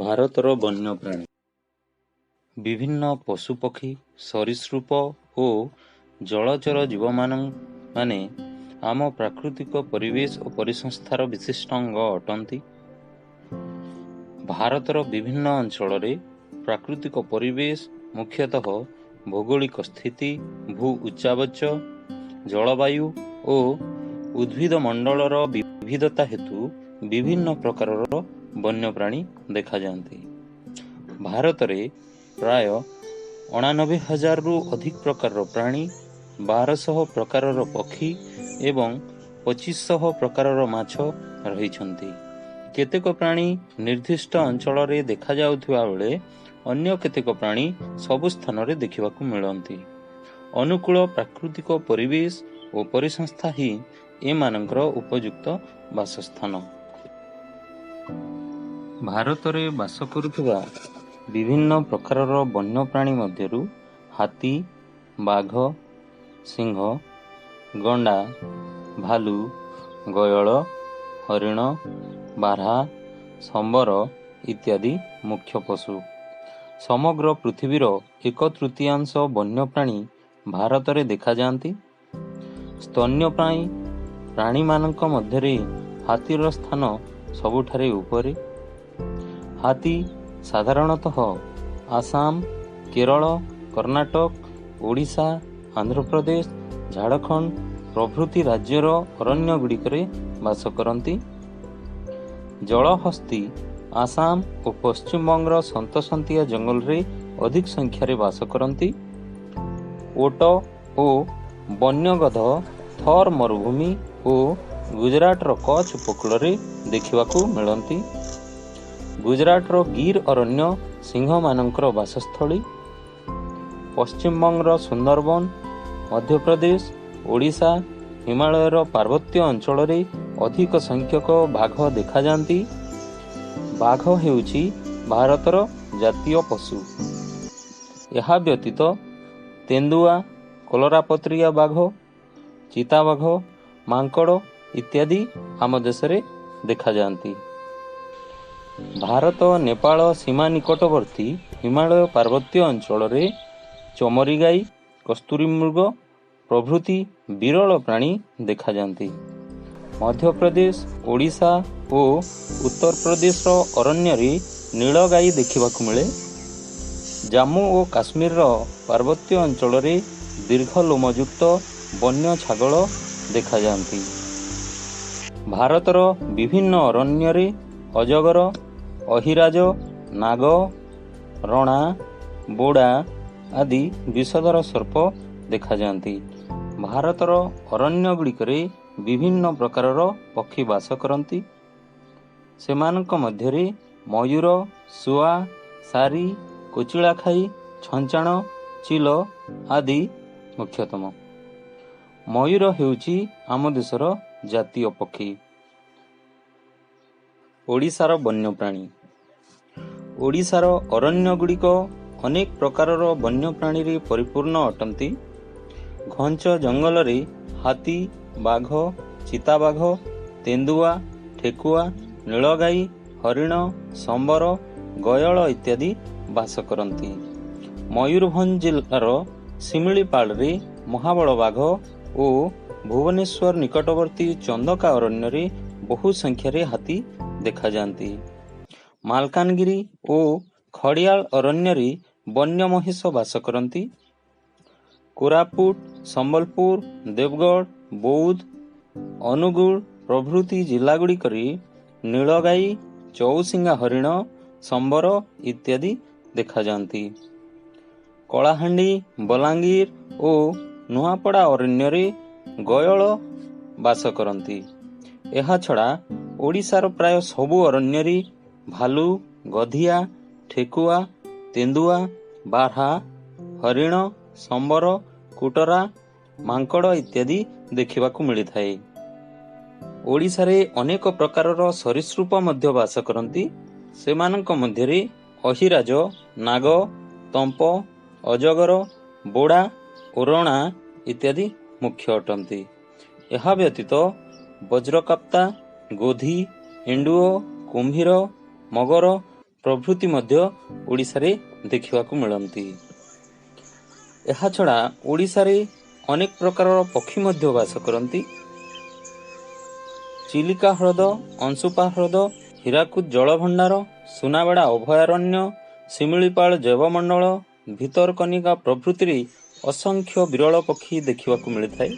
ଭାରତର ବନ୍ୟପ୍ରାଣୀ। ବିଭିନ୍ନ ପଶୁପକ୍ଷୀ, ସରୀସୃପ ଓ ଜଳଚର ଜୀବମାନେ ଆମ ପ୍ରାକୃତିକ ପରିବେଶ ଓ ପରିସଂସ୍ଥାର ବିଶିଷ୍ଟ ଅଙ୍ଗ ଅଟନ୍ତି। ଭାରତର ବିଭିନ୍ନ ଅଞ୍ଚଳରେ ପ୍ରାକୃତିକ ପରିବେଶ ମୁଖ୍ୟତଃ ଭୌଗୋଳିକ ସ୍ଥିତି, ଭୂ ଉଚ୍ଚାବଚ, ଜଳବାୟୁ ଓ ଉଦ୍ଭିଦମଣ୍ଡଳର ବିବିଧତା ହେତୁ ବିଭିନ୍ନ ପ୍ରକାରର ବନ୍ୟପ୍ରାଣୀ ଦେଖାଯାଆନ୍ତି। ଭାରତରେ ପ୍ରାୟ 89 ହଜାରରୁ ଅଧିକ ପ୍ରକାରର ପ୍ରାଣୀ, 1200 ପ୍ରକାରର ପକ୍ଷୀ ଏବଂ 2500 ପ୍ରକାରର ମାଛ ରହିଛନ୍ତି। କେତେକ ପ୍ରାଣୀ ନିର୍ଦ୍ଦିଷ୍ଟ ଅଞ୍ଚଳରେ ଦେଖାଯାଉଥିବା ବେଳେ ଅନ୍ୟ କେତେକ ପ୍ରାଣୀ ସବୁ ସ୍ଥାନରେ ଦେଖିବାକୁ ମିଳନ୍ତି। ଅନୁକୂଳ ପ୍ରାକୃତିକ ପରିବେଶ ଓ ପରିସଂସ୍ଥା ହିଁ ଏମାନଙ୍କର ଉପଯୁକ୍ତ ବାସସ୍ଥାନ। ଭାରତରେ ବାସ କରୁଥିବା ବିଭିନ୍ନ ପ୍ରକାରର ବନ୍ୟପ୍ରାଣୀ ମଧ୍ୟରୁ ହାତୀ, ବାଘ, ସିଂହ, ଗଣ୍ଡା, ଭାଲୁ, ଗୟଳ, ହରିଣ, ବାର୍ହା, ସମ୍ବର ଇତ୍ୟାଦି ମୁଖ୍ୟ ପଶୁ। ସମଗ୍ର ପୃଥିବୀର ଏକ ତୃତୀୟାଂଶ ବନ୍ୟପ୍ରାଣୀ ଭାରତରେ ଦେଖାଯାଆନ୍ତି। ସ୍ତନ୍ୟପାୟୀ ପ୍ରାଣୀମାନଙ୍କ ମଧ୍ୟରେ ହାତୀର ସ୍ଥାନ ସବୁଠାରେ ଉପରେ। ହାତୀ ସାଧାରଣତଃ ଆସାମ, କେରଳ, କର୍ଣ୍ଣାଟକ, ଓଡ଼ିଶା, ଆନ୍ଧ୍ରପ୍ରଦେଶ, ଝାଡ଼ଖଣ୍ଡ ପ୍ରଭୃତି ରାଜ୍ୟର ଅରଣ୍ୟଗୁଡ଼ିକରେ ବାସ କରନ୍ତି। ଜଳହସ୍ତୀ ଆସାମ ଓ ପଶ୍ଚିମବଙ୍ଗର ସନ୍ତସନ୍ତିଆ ଜଙ୍ଗଲରେ ଅଧିକ ସଂଖ୍ୟାରେ ବାସ କରନ୍ତି। ଓଟ ଓ ବନ୍ୟ ଗଧ ଥର୍ ମରୁଭୂମି ଓ ଗୁଜରାଟର କଚ୍ଛ ଉପକୂଳରେ ଦେଖିବାକୁ ମିଳନ୍ତି। ଗୁଜରାଟର ଗିର୍ ଅରଣ୍ୟ ସିଂହମାନଙ୍କର ବାସସ୍ଥଳୀ। ପଶ୍ଚିମବଙ୍ଗର ସୁନ୍ଦରବନ, ମଧ୍ୟପ୍ରଦେଶ, ଓଡ଼ିଶା, ହିମାଳୟର ପାର୍ବତ୍ୟ ଅଞ୍ଚଳରେ ଅଧିକ ସଂଖ୍ୟକ ବାଘ ଦେଖାଯାଆନ୍ତି। ବାଘ ହେଉଛି ଭାରତର ଜାତୀୟ ପଶୁ। ଏହା ବ୍ୟତୀତ ତେନ୍ଦୁଆ, କଲରାପତରିଆ ବାଘ, ଚିତାବାଘ, ମାଙ୍କଡ଼ ଇତ୍ୟାଦି ଆମ ଦେଶରେ ଦେଖାଯାଆନ୍ତି। ଭାରତ ନେପାଳ ସୀମା ନିକଟବର୍ତ୍ତୀ ହିମାଳୟ ପାର୍ବତ୍ୟ ଅଞ୍ଚଳରେ ଚମରୀ ଗାଈ, କସ୍ତୁରୀ ମୃଗ ପ୍ରଭୃତି ବିରଳ ପ୍ରାଣୀ ଦେଖାଯାଆନ୍ତି। ମଧ୍ୟପ୍ରଦେଶ, ଓଡ଼ିଶା ଓ ଉତ୍ତରପ୍ରଦେଶର ଅରଣ୍ୟରେ ନୀଳଗାଈ ଦେଖିବାକୁ ମିଳେ। ଜାମ୍ମୁ ଓ କାଶ୍ମୀରର ପାର୍ବତ୍ୟ ଅଞ୍ଚଳରେ ଦୀର୍ଘ ଲୋମଯୁକ୍ତ ବନ୍ୟ ଛାଗଳ ଦେଖାଯାଆନ୍ତି। ଭାରତର ବିଭିନ୍ନ ଅରଣ୍ୟରେ ଅଜଗର, ଅହିରାଜ, ନାଗ, ରଣା, ବୋଡ଼ା ଆଦି ବିଷଧର ସର୍ପ ଦେଖାଯାଆନ୍ତି। ଭାରତର ଅରଣ୍ୟଗୁଡ଼ିକରେ ବିଭିନ୍ନ ପ୍ରକାରର ପକ୍ଷୀ ବାସ କରନ୍ତି। ସେମାନଙ୍କ ମଧ୍ୟରେ ମୟୂର, ଶୁଆ, ଶାରୀ, କୋଚିଳାଖାଇ, ଛଞ୍ଚାଣ, ଚିଲ ଆଦି ମୁଖ୍ୟତମ। ମୟୂର ହେଉଛି ଆମ ଦେଶର ଜାତୀୟ ପକ୍ଷୀ। ଓଡ଼ିଶାର ବନ୍ୟପ୍ରାଣୀ। ଓଡ଼ିଶାର ଅରଣ୍ୟଗୁଡ଼ିକ ଅନେକ ପ୍ରକାରର ବନ୍ୟପ୍ରାଣୀରେ ପରିପୂର୍ଣ୍ଣ ଅଟନ୍ତି। ଘଞ୍ଚ ଜଙ୍ଗଲରେ ହାତୀ, ବାଘ, ଚିତାବାଘ, ତେନ୍ଦୁଆ, ଠେକୁଆ, ନୀଳଗାଈ, ହରିଣ, ସମ୍ବର, ଗୟଳ ଇତ୍ୟାଦି ବାସ କରନ୍ତି। ମୟୂରଭଞ୍ଜ ଜିଲ୍ଲାର ଶିମିଳିପାଳରେ ମହାବଳ ବାଘ ଓ ଭୁବନେଶ୍ୱର ନିକଟବର୍ତ୍ତୀ ଚନ୍ଦକା ଅରଣ୍ୟରେ ବହୁ ସଂଖ୍ୟାରେ ହାତୀ ଦେଖାଯାଆନ୍ତି। ମାଲକାନଗିରି ଓ ଖଡ଼ିଆଳ ଅରଣ୍ୟରେ ବନ୍ୟ ମହିଷ ବାସ କରନ୍ତି। କୋରାପୁଟ, ସମ୍ବଲପୁର, ଦେବଗଡ଼, ବୌଦ୍ଧ, ଅନୁଗୁଳ ପ୍ରଭୃତି ଜିଲ୍ଲାଗୁଡ଼ିକରେ ନୀଳଗାଈ, ଚଉଶିଙ୍ଗା ହରିଣ, ସମ୍ବର ଇତ୍ୟାଦି ଦେଖାଯାଆନ୍ତି। କଳାହାଣ୍ଡି, ବଲାଙ୍ଗୀର ଓ ନୂଆପଡ଼ା ଅରଣ୍ୟରେ ଗୟଳ ବାସ କରନ୍ତି। ଏହାଛଡ଼ା ଓଡ଼ିଶାର ପ୍ରାୟ ସବୁ ଅରଣ୍ୟରେ ଭାଲୁ, ଗଧିଆ, ଠେକୁଆ, ତେନ୍ଦୁଆ, ବାର୍ହା, ହରିଣ, ସମ୍ବର, କୁଟରା, ମାଙ୍କଡ଼ ଇତ୍ୟାଦି ଦେଖିବାକୁ ମିଳିଥାଏ। ଓଡ଼ିଶାରେ ଅନେକ ପ୍ରକାରର ସରୀସୃପ ମଧ୍ୟ ବାସ କରନ୍ତି। ସେମାନଙ୍କ ମଧ୍ୟରେ ଅହିରାଜ, ନାଗ, ତମ୍ପ, ଅଜଗର, ବୋଡ଼ା ଓ ରଣା ଇତ୍ୟାଦି ମୁଖ୍ୟ ଅଟନ୍ତି। ଏହା ବ୍ୟତୀତ ବଜ୍ରକାପ୍ତା, ଗୋଧି, ଏଣ୍ଡୁଅ, କୁମ୍ଭୀର, ମଗର ପ୍ରଭୃତି ମଧ୍ୟ ଓଡ଼ିଶାରେ ଦେଖିବାକୁ ମିଳନ୍ତି। ଏହାଛଡ଼ା ଓଡ଼ିଶାରେ ଅନେକ ପ୍ରକାରର ପକ୍ଷୀ ମଧ୍ୟ ବାସ କରନ୍ତି। ଚିଲିକା ହ୍ରଦ, ଅଂଶୁପା ହ୍ରଦ, ହୀରାକୁଦ ଜଳଭଣ୍ଡାର, ସୁନାବେଡ଼ା ଅଭୟାରଣ୍ୟ, ଶିମିଳିପାଳ ଜୈବମଣ୍ଡଳ, ଭିତରକନିକା ପ୍ରଭୃତିରେ ଅସଂଖ୍ୟ ବିରଳ ପକ୍ଷୀ ଦେଖିବାକୁ ମିଳିଥାଏ।